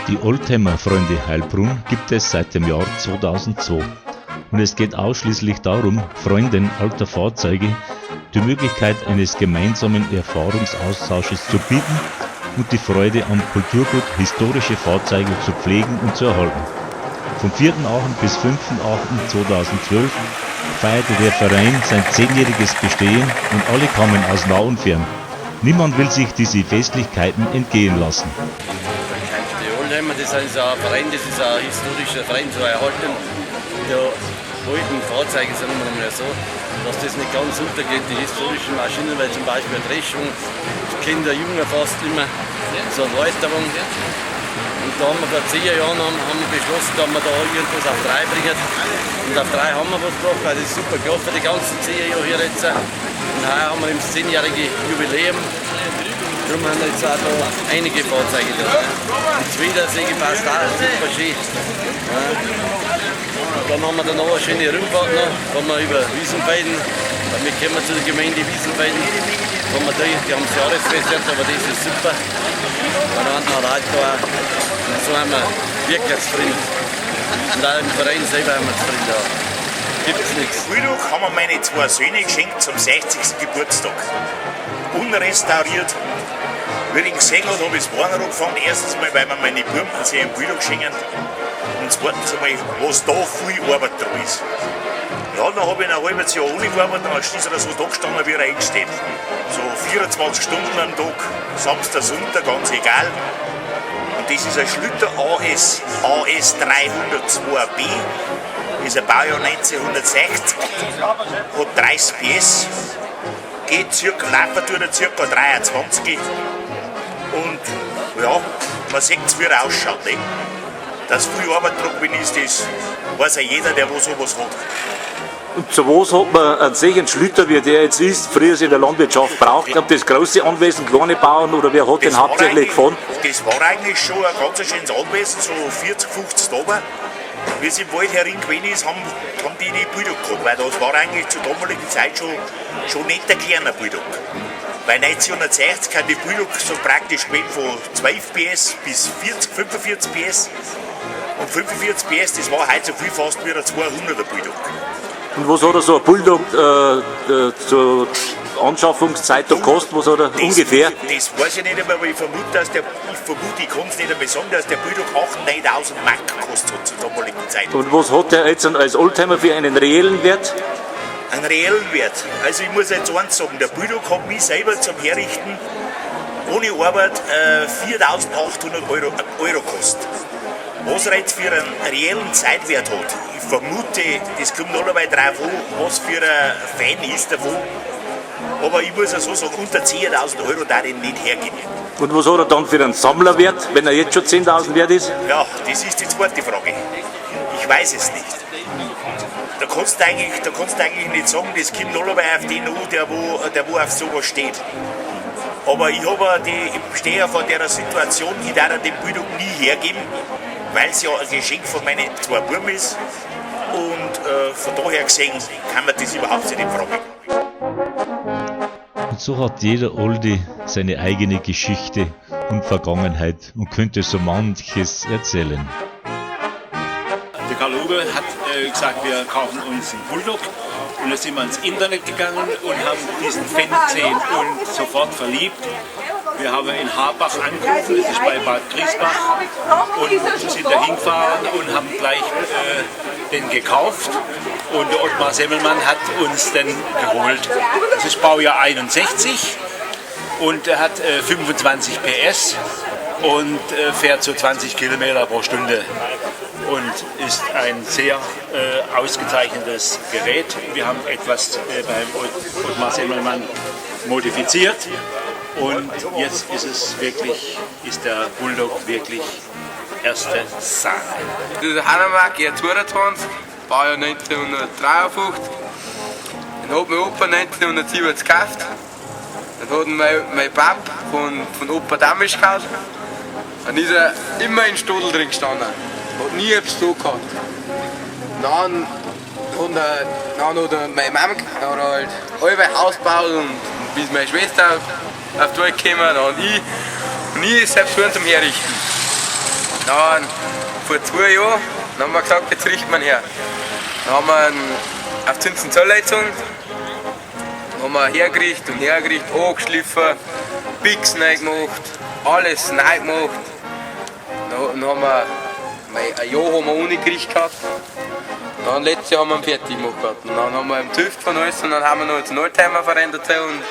Die Oldtimer-Freunde Heilbrunn gibt es seit dem Jahr 2002 und es geht ausschließlich darum, Freunden alter Fahrzeuge die Möglichkeit eines gemeinsamen Erfahrungsaustausches zu bieten und die Freude am Kulturgut historische Fahrzeuge zu pflegen und zu erhalten. Vom 4.8. bis 5.8.2012 feierte der Verein sein zehnjähriges Bestehen und alle kamen aus nah und fern. Niemand will sich diese Festlichkeiten entgehen lassen. Die Oldtimer, das ist ein Verein, das ist ein historischer Verein zur Erhaltung der alten Fahrzeuge, sagen wir mal so, dass das nicht ganz untergeht, die historischen Maschinen, weil zum Beispiel ein Dreschung, das kennt der Junge fast immer, so ein Leiterwagen. Und da haben wir vor 10 Jahren haben wir beschlossen, dass wir da irgendwas auf drei bringen. Und auf drei haben wir was gebracht, weil das ist super gelaufen, die ganzen 10 Jahre hier jetzt. Und heuer haben wir eben das 10-jährige Jubiläum. Darum haben wir jetzt auch da einige Fahrzeuge da. Die Zwiedersäge passt auch super schön. Ja. Und dann haben wir da noch eine schöne Rundfahrt noch, fahren wir über Wiesenfelden. Damit kommen wir zu der Gemeinde Wiesenfelden. Fahren wir durch, die haben das Jahresfest jetzt, aber das ist super. Dann haben wir Leute da auch. Und so haben wir wirklich zufrieden. Und auch im Verein selber haben wir zufrieden. Da gibt's nichts. Bulldog haben mir meine zwei Söhne geschenkt zum 60. Geburtstag. Unrestauriert. Wie ich ihn gesehen habe, habe ich das Warner angefangen. Erstens mal, weil mir meine Buben sich einen Bulldog schenken. Und zweitens einmal, was da viel Arbeit dran ist. Ja, dann habe ich ein halbes Jahr ohne gearbeitet, dann ist er so da gestanden, wie er einsteht. So 24 Stunden am Tag, Samstag, Sonntag, ganz egal. Und das ist ein Schlüter AS, AS 302B, ist ein Baujahr 1960, hat 30 PS, geht circa, laufen tut er circa 23. Und ja, man sieht es, wie er ausschaut. Ne? Dass viel Arbeit dran ist, das weiß ja jeder, der wo sowas hat. Und zu was hat man einen solchen Schlüter, wie der jetzt ist, früher in der Landwirtschaft braucht? Ob das große Anwesen, kleine Bauern oder wer hat den Das war hauptsächlich eigentlich- gefahren? Das war eigentlich schon ein ganz schönes Anwesen, so 40, 50 Taber. Wie es im Wald herin gewesen ist, haben die die Bulldog gehabt, weil das war eigentlich zur damaligen Zeit schon nicht der kleine Bulldog. Weil 1960 hat die Bulldog so praktisch gewesen von 12 PS bis 40, 45 PS. Und 45 PS, das war heute so viel fast wie ein 200er Bulldog. Und was hat er so ein Bulldog zur Anschaffungszeit da gekostet? Was hat er ungefähr? Das weiß ich nicht einmal, aber ich vermute, dass der, ich vermute, ich kann es nicht einmal sagen, dass der Bulldog 8.000, 9.000 Mark gekostet hat zur damaligen Zeit. Und was hat der jetzt als Oldtimer für einen reellen Wert? Einen reellen Wert. Also ich muss jetzt eins sagen, der Bulldog hat mich selber zum Herrichten ohne Arbeit 4.800 Euro gekostet. Was er jetzt für einen reellen Zeitwert hat, ich vermute, das kommt allerweil drauf an, was für ein Fan ist davon. Aber ich muss ja so sagen, unter 10.000 Euro darf ich ihn nicht hergeben. Und was hat er dann für einen Sammlerwert, wenn er jetzt schon 10.000 wert ist? Ja, das ist die zweite Frage. Ich weiß es nicht. Da kannst du eigentlich, da kannst du eigentlich nicht sagen, das kommt allerweil auf den an, der wo auf sowas steht. Aber ich hab ja die, ich stehe ja vor der Situation, ich darf den Bulldog nie hergeben, weil es ja ein Geschenk von meinen zwei Buben ist. Und von daher gesehen kann man das überhaupt nicht in Frage. Und so hat jeder Oldie seine eigene Geschichte und Vergangenheit und könnte so manches erzählen. Der Karl Hugo hat gesagt, wir kaufen uns einen Bulldog. Und dann sind wir ins Internet gegangen und haben diesen Fendt gesehen und sofort verliebt. Wir haben in Habach angerufen, das ist bei Bad Griesbach, und sind da hingefahren und haben gleich den gekauft. Und der Ottmar Semmelmann hat uns den geholt. Das ist Baujahr 61 und er hat 25 PS und fährt so 20 Kilometer pro Stunde. Und ist ein sehr ausgezeichnetes Gerät. Wir haben etwas beim Ottmar Semmelmann modifiziert und jetzt ist der Bulldog wirklich erste Sahne. Das ist ein Hanomag R22, Baujahr 1953. Den hat mein Opa 1970 gekauft. Dann hat ihn mein Pap von Opa Damisch gekauft. Dann ist er immer in Stodel drin gestanden. Hat nie etwas da gehabt. Dann hat er meine Mama hat er halt halb Haus gebaut und bis meine Schwester auf die Welt gekommen, dann ich. Und ich selbst zum Herrichten. Dann vor 2 Jahren, dann haben wir gesagt, jetzt richten wir ihn her. Dann haben wir ihn auf Zinsen-Zoll gezogen, haben wir hergerichtet und hergerichtet, angeschliffen, Picks neu gemacht, alles neu gemacht. Dann haben wir, ein Jahr haben wir ohne Gericht gehabt. Dann letztes Jahr haben wir ihn fertig gemacht gehabt. Und dann haben wir ihn TÜV von alles und dann haben wir noch den Oldtimer verändert und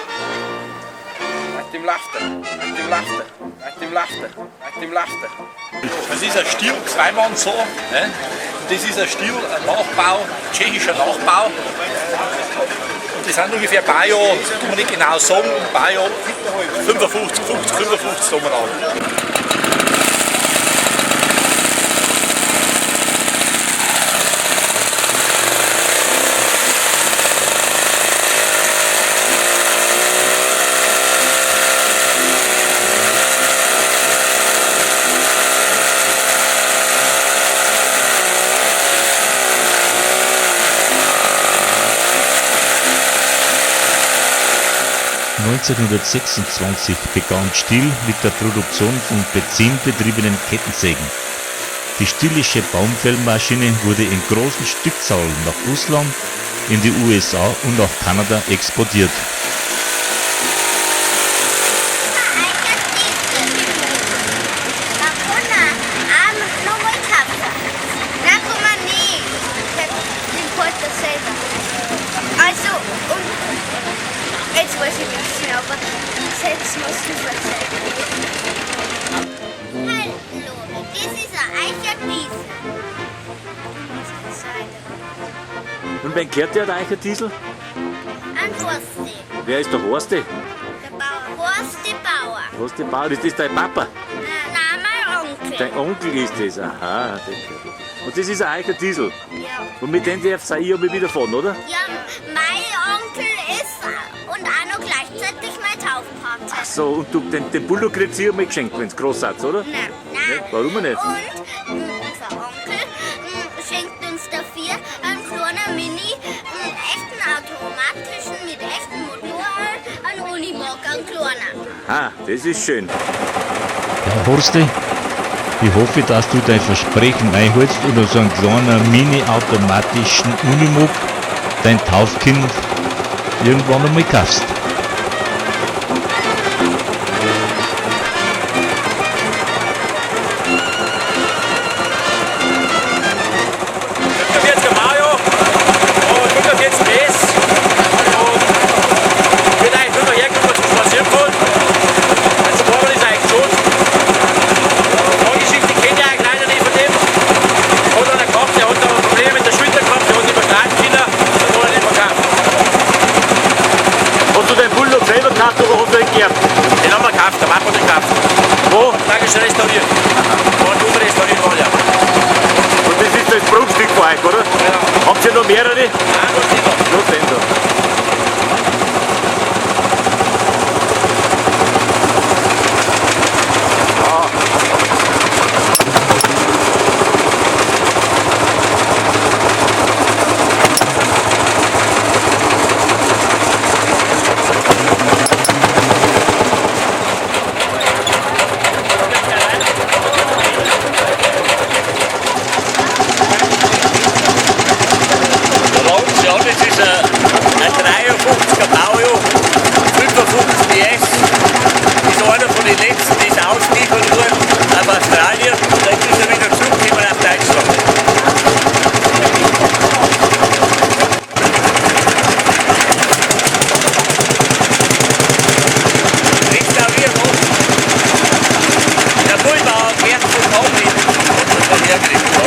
mit dem Lachter, mit dem Lachter, mit dem Lachter, mit dem Lachter. Das ist ein Stiel, zweimal so. Ne? Das ist ein Stiel, ein Nachbau, tschechischer Nachbau. Und das sind ungefähr Baujahr, das kann man nicht genau sagen, Baujahr 55, 50, 55 umeinander. (1926) begann Stihl mit der Produktion von benzinbetriebenen Kettensägen. Die Stihlische Baumfällmaschine wurde in großen Stückzahlen nach Russland, in die USA und nach Kanada exportiert. Jetzt weiß ich nichts mehr, aber jetzt musst du erzählen. Hallo, das ist ein Eicher Diesel. Und wen gehört der Eicher Diesel? Ein Horsti. Wer ist der Horsti? Der Bauer. Horsti Bauer. Horsti Bauer, ist das dein Papa? Nein, mein Onkel. Dein Onkel ist das, aha. Und das ist ein Eicher Diesel? Ja. Und mit dem darfst du auch wieder fahren, oder? Ja, mein Onkel ist und auch noch gleichzeitig mein Taufpate. Ach so, und du, den Bulldog kriegst du sicher mal geschenkt, wenn's groß seid, oder? Nein, nein. Ne? Warum nicht? Und unser Onkel schenkt uns dafür einen kleinen Mini, einen echten automatischen mit echtem Motor, einen Unimog, einen kleinen. Ah, das ist schön. Ja, Horsti, ich hoffe, dass du dein Versprechen einhältst und so einen kleinen mini-automatischen Unimog dein Taufkind irgendwann einmal kaufst. Den haben wir gekauft, der Papa hat den gekauft. Wo? Tragisch restauriert. Und umrestauriert war ja. Und das ist das Prunkstück von euch, oder? Ja. Habt ihr noch mehrere? Nein, nur den da. Nur den da. Ja, das ist ein 53er Baujahr, 55 PS. Ist einer von den letzten, die ist ausgeliefert worden auf Australien und dann ist er wieder zurückgekommen nach Deutschland. Restauriert worden. Der Bullbauer Gerd von Kamlin hat das dann hergerichtet. Ja.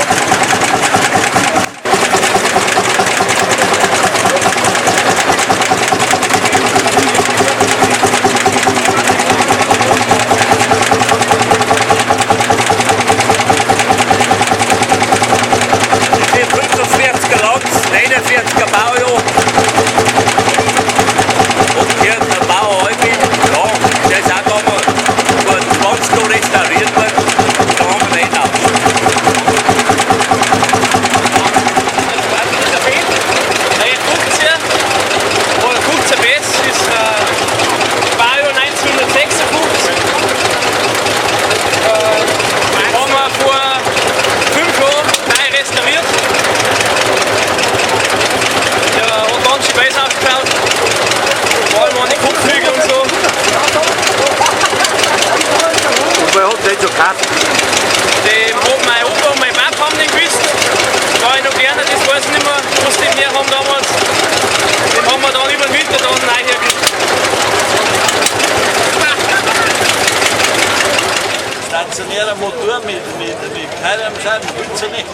gekauft. Den hat mein Opa und mein Papa haben den gewusst. War ich noch kleiner, das weiß ich nicht mehr, was die mehr haben damals. Den haben wir dann über den Winter dann reingekriegt. Stationärer Motor mit Keilriemenscheiben, willst du nicht?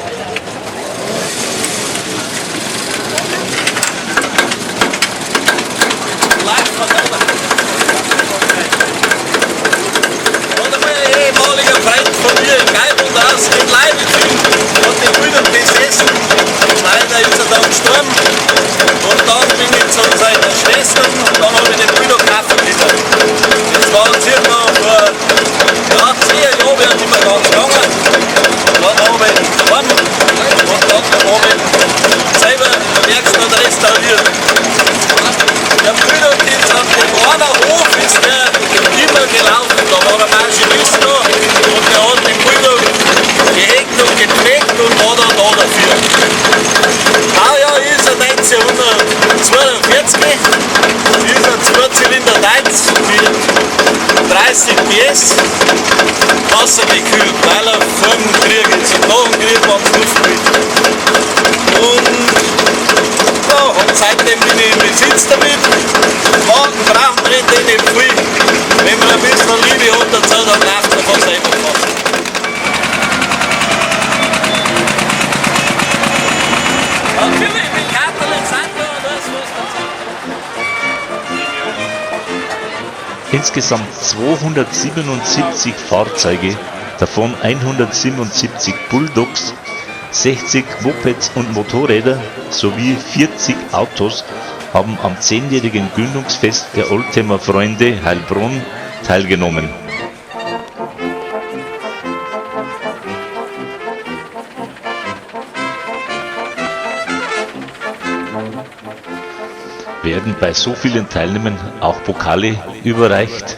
Und einmal ein ehemaliger Freund von mir in Geibundas in Leibniz hat den Brüdern besessen. Leider ist er dann gestorben. Und dann bin ich zu seiner Schwester und dann habe ich den Bruder kaufen können. Das war circa vor 10 Jahren, wäre nicht mehr ganz gegangen. Dann habe ich ihn daheim und dann habe ich ihn selber in der Werkstatt restauriert. Der Bruder ist auf dem Hof ist der immer gelaufen, da war der Maschinist da und der hat den Bulldog gehegt und gepflegt und war dann da dafür. Baujahr ist er 1942, ist ein Zweizylinder Deutz mit 30 PS, wassergekühlt, weil er vor dem Krieg ist und nach dem Krieg war es luftgekühlt. Und ja, und seitdem bin ich im Besitz damit. Wagen brauchen wir nicht viel. Wenn man ein bisschen Liebe hat dazu, dann läuft er von selber fast. Natürlich, mit Katerl Sattler und alles, was dazu. Insgesamt 277 Fahrzeuge, davon 177 Bulldogs, 60 Mopeds und Motorräder sowie 40 Autos haben am 10-jährigen Gründungsfest der Oldtimer Freunde Heilbronn teilgenommen. Werden bei so vielen Teilnehmern auch Pokale überreicht?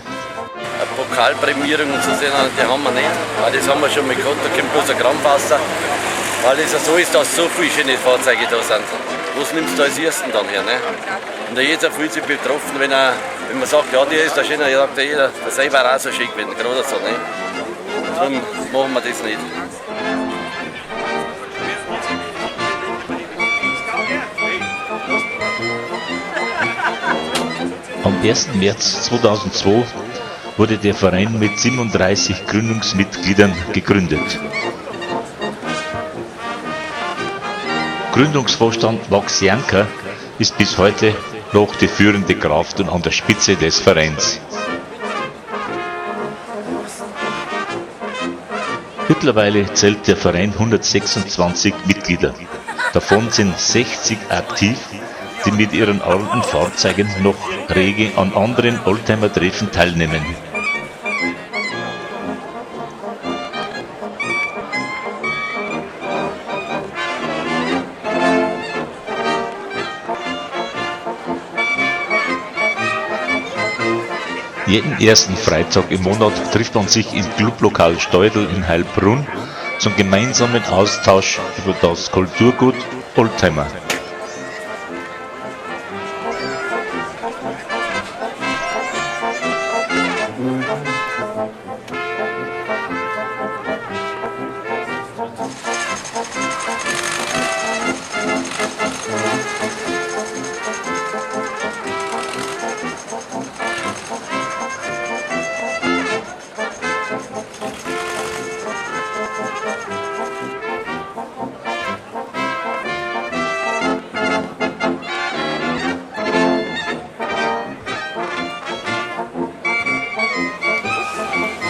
Eine Pokalprämierung und so, die haben wir nicht. Weil das haben wir schon mal gehabt, da kommt bloß ein Grammwasser. Weil es ja so ist, dass so viele schöne Fahrzeuge da sind. Was nimmst du als ersten dann her? Ne? Und jeder fühlt sich betroffen, wenn man sagt, ja, der ist der schöner, ja, sagt jeder, der selber auch so schön gewesen, gerade so. Ne? Darum machen wir das nicht. Am 1. März 2002 wurde der Verein mit 37 Gründungsmitgliedern gegründet. Gründungsvorstand Max Janker ist bis heute noch die führende Kraft und an der Spitze des Vereins. Mittlerweile zählt der Verein 126 Mitglieder. Davon sind 60 aktiv, die mit ihren alten Fahrzeugen noch rege an anderen Oldtimer-Treffen teilnehmen. Jeden ersten Freitag im Monat trifft man sich im Clublokal Steudel in Heilbronn zum gemeinsamen Austausch über das Kulturgut Oldtimer.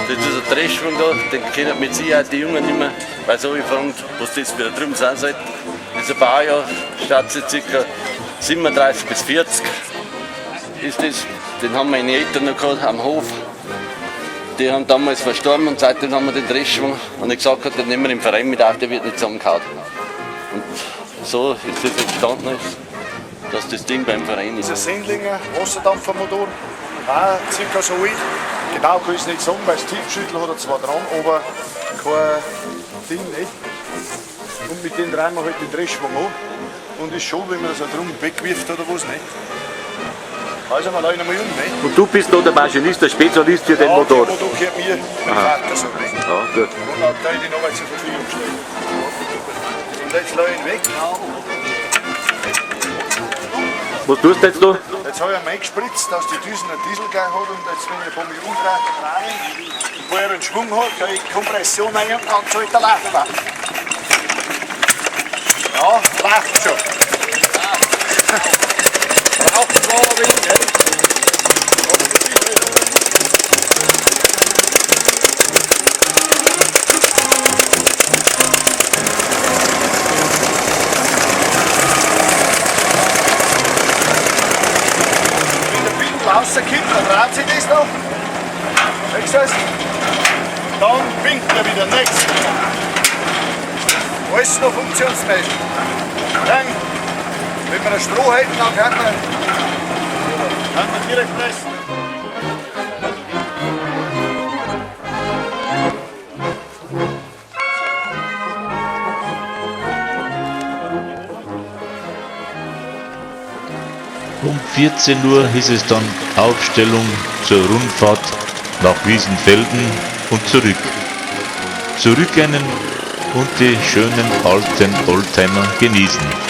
Das ist ein Dreschschwung da, den kennen mit Sicherheit die Jungen nicht mehr, weil so ich fragt, was das wieder drüben sein soll. Das ist ein Baujahr, statt ca. 37 bis 40 ist das. Den haben meine Eltern noch gehabt am Hof. Die haben damals verstorben und seitdem haben wir den Dreschschwung. Und ich gesagt habe, den nehmen wir im Verein mit auf, der wird nicht zusammengehauen. Und so ist das entstanden, dass das Ding beim Verein ist. Das ist ein Sendlinger Wasserdampfermotor, auch circa so alt. Genau kann ich es nicht sagen, weil das Tiefschüttel hat er zwar dran, aber kein Ding nicht. Und mit dem drehen wir halt den Dreschschwung an. Und ist schon, wenn man das auch drum wegwirft oder was, nicht? Also, wir lassen ihn mal um, ne? Und du bist noch der Maschinist, der Spezialist für den Ja, Motor. Der Motor gehört mir, mein Aha. Vater so, ne? Ja, gut. Und dann kann ich die nochmal zur Verfügung stellen. Und jetzt lasse ich ihn weg. Was tust du jetzt da? Jetzt habe ich ihn eingespritzt, dass die Düsen einen Dieselgang hat und jetzt, wenn ich von mir umdrehe, wo er einen Schwung hat, kann ich die Kompression rein und dann sollte er laufen. Ja, läuft schon. Braucht zwar ein wenig, gell? Aber das ist halt Wenn der Pindel rauskommt, dann dreht sich das noch. Siehst du das? Dann winkt er wieder. Nächstes. Alles noch funktionsmäßig. Dann, wenn wir ein Stroh hätten, dann kann man direkt pressen. Um 14 Uhr hieß es dann Aufstellung zur Rundfahrt nach Wiesenfelden und zurück. Zurückrennen und die schönen alten Oldtimer genießen.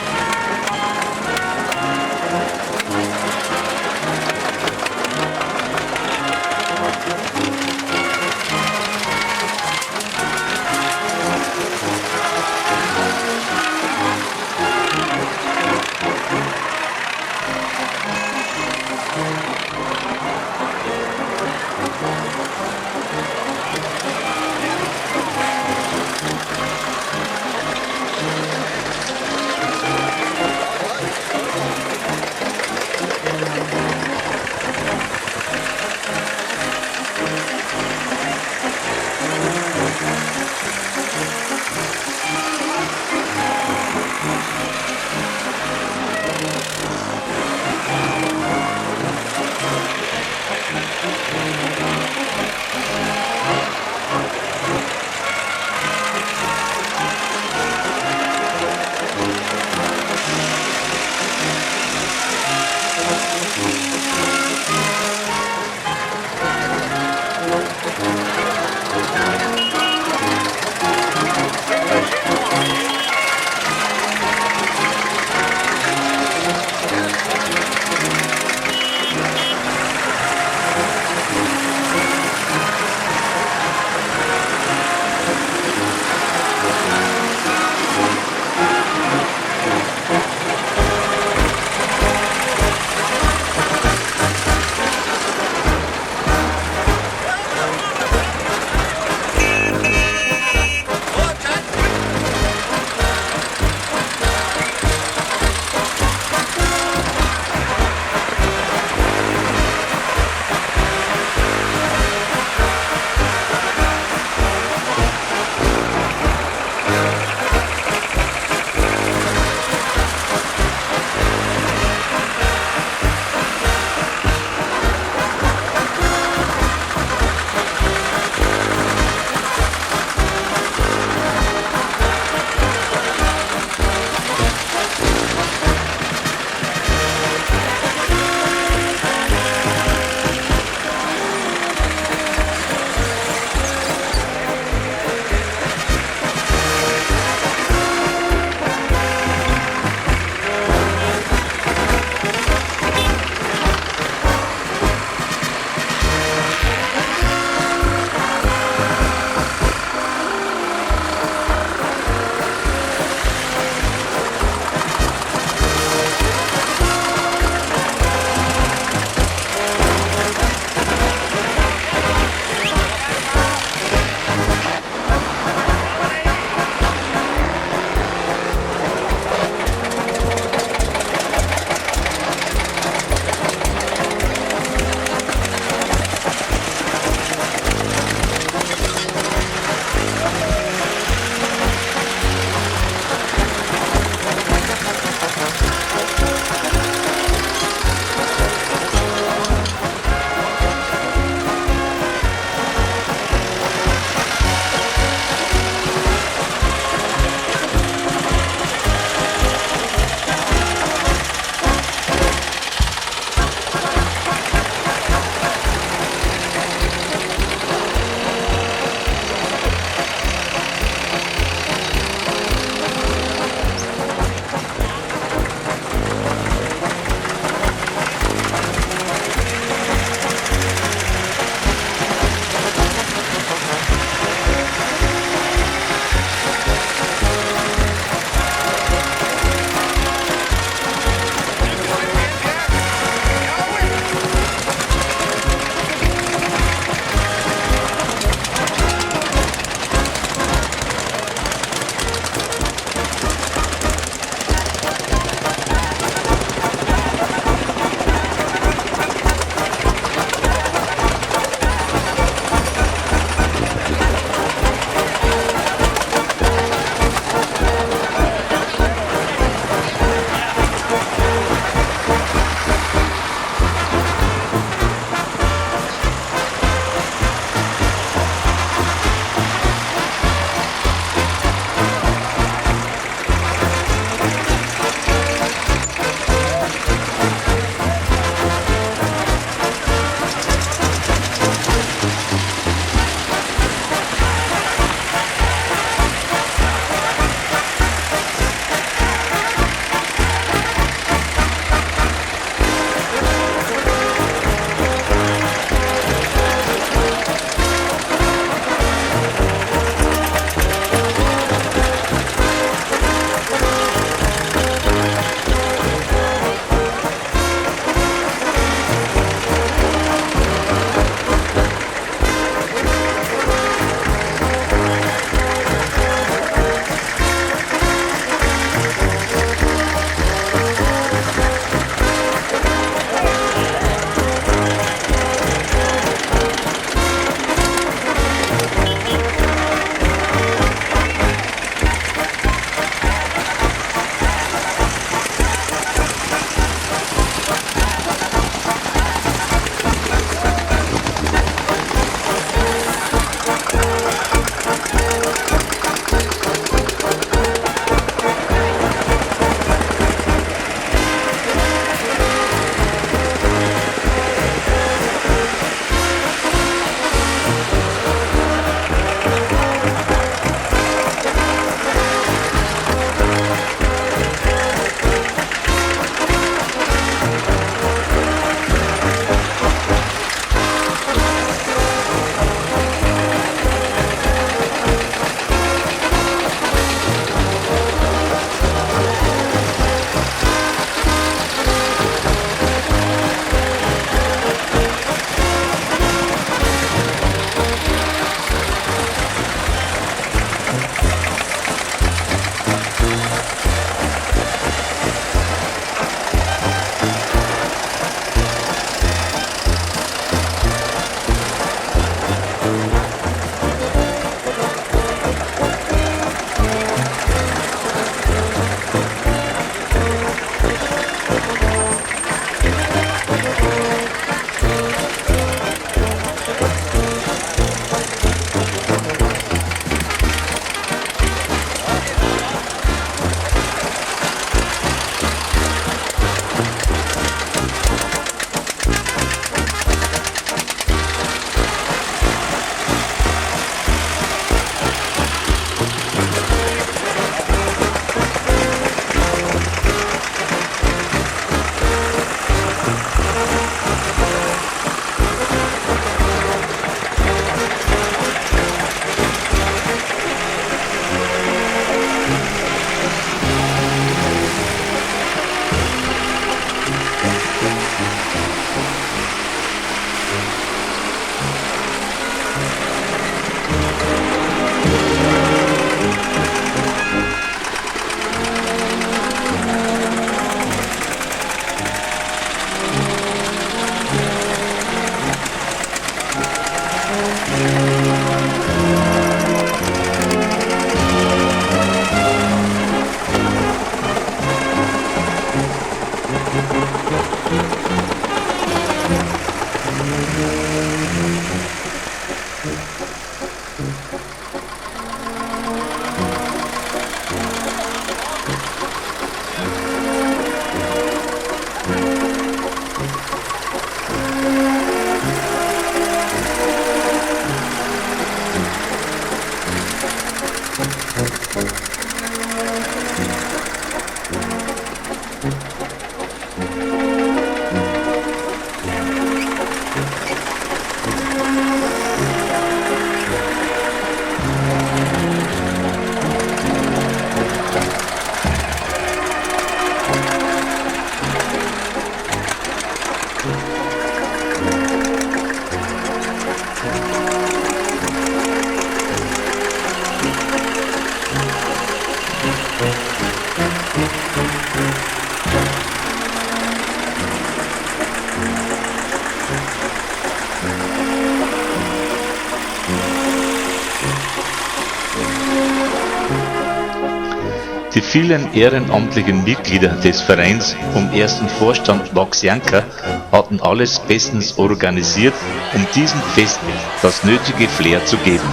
Die vielen ehrenamtlichen Mitglieder des Vereins um ersten Vorstand Max Janker hatten alles bestens organisiert, um diesem Fest das nötige Flair zu geben.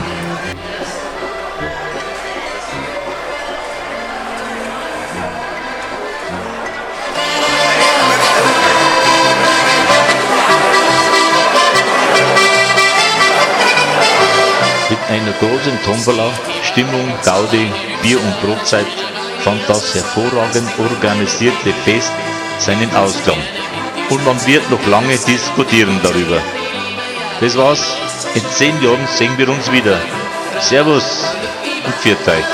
Mit einer großen Tombola, Stimmung, Gaudi, Bier und Brotzeit fand das hervorragend organisierte Fest seinen Ausklang. Und man wird noch lange diskutieren darüber. Das war's. In 10 Jahren sehen wir uns wieder. Servus und pfiat euch.